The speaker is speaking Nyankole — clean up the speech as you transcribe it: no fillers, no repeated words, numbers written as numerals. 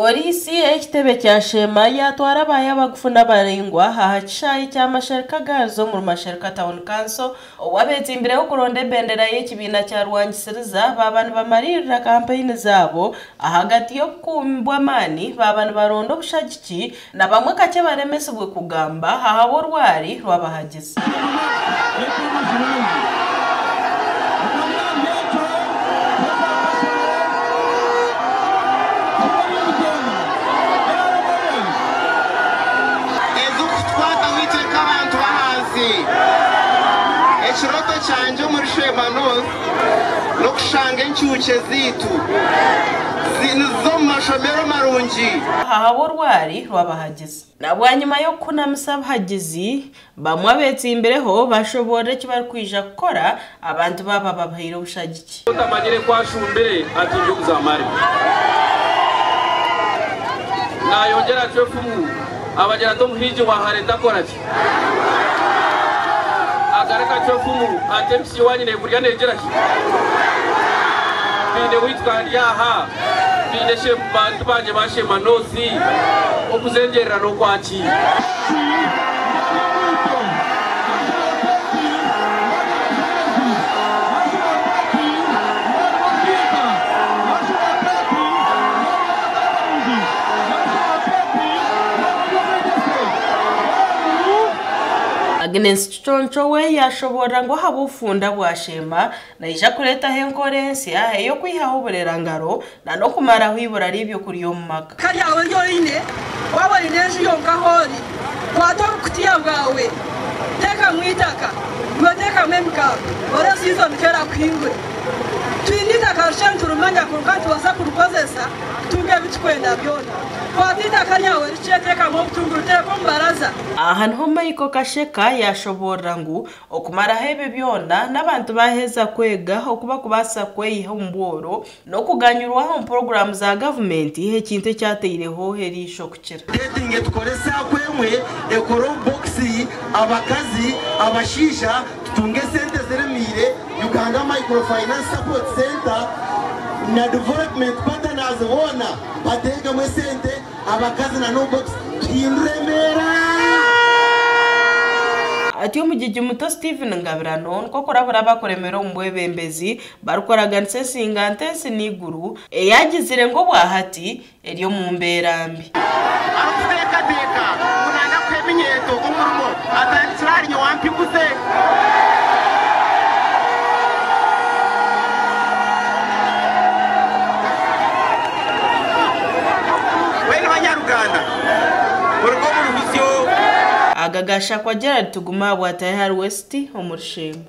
Pooriisi ey'ekitebe kya Sheema yaatwara abaayo abagufu n'abaraingwa aha kishaayi kya Mashereka Girls omuri Mashereka Town Council obu abeetsimbireho kuronda ebendera y'ekibiina kya Rwangisiriza baaba nibamariirira kampeyini zaabo ahagati y'obukuumi bw'amaani baaba nibaronda obushagiki na bamwe kakye baremesibwe kugamba ahabw'orwari rw'abahagizi. Ezirikutukwataho itwe nk'abantu b'ahansi. Ekirooto kyangye omuri Sheema North n'okushanga encuukye zaitu niziza omu mashomero marungi. Ahabw'orwari rw'abahagizi. Na bwanyima y'okukunamisa abahagizi, bamwe abeetsimbireho bashoboorora eki barikwija kukora abantu baaba babahaire obushagiki. Otamanyire ku ashumbire atunga obuzamare. Nayongyera acwa efumu abagira ati omuhingi wa hare takora ki? Agaruka acwa efumu ati empisi y'owanyu nekurya negira ki? Baine weitu kandi aha baine bantu bangye ba Sheema North okuzengyerera n'okwaki? Agnes Kiconco we yaashoboorora ngu ahabw'obufunda bwa Sheema naija kureetaho enkora ensya ey'okwihaho oburerangaro na n'okumaraho eibura ry'ebyokurya omu maka. Eka ryawe eri oine, waaba oine enju yonka ahu ori, kwata obukutiya bwawe, teekamu eitaka, iwe teekamu emikamba, ore siizoni ku eraakuhingure. Twine eitaka rikye niturimanya kwonka nitubaasa kurikozesa kutunga ebi turikwenda byona. Kwata eitaka ryawe rikye, teekamu obutunguru, teeka omu baraza. Aha niho Michael Kasheka yaashoboorora ngu Okumaraho ebyo byona, n'abantu baaheza kwega oku barikubaasa kweyiha omu bworo n'okuganyurwa omu puroguraamu za gavumenti, ekintu ekyataireho eriisho kukira. Dating tukore sacco emwe ekore obubokisi abakazi, abashaija tutunge esente ziremiire Uganda Microfinance Support Centre na Development Partners boona bateekemu esente Abakazi na n'obubokisi tuhindure embeera. Atyo omugigi muto Stephen Ngabirano nikwo kurabura abakuremera omu bwebembezi barikuraganisa ensinganto ensi n'eiguru eyagizire ngu obwahati eri omu mbeera mbi. Arikuteekateeka ngu naaza kuha eminyeeto omurimo atandikire ahari nyowe ampiguze. Mbwenu banyaruganda, muruge omuri busyo. Aga gashakwa Gerald Tugumabwe atahe ahari West omuri Sheema.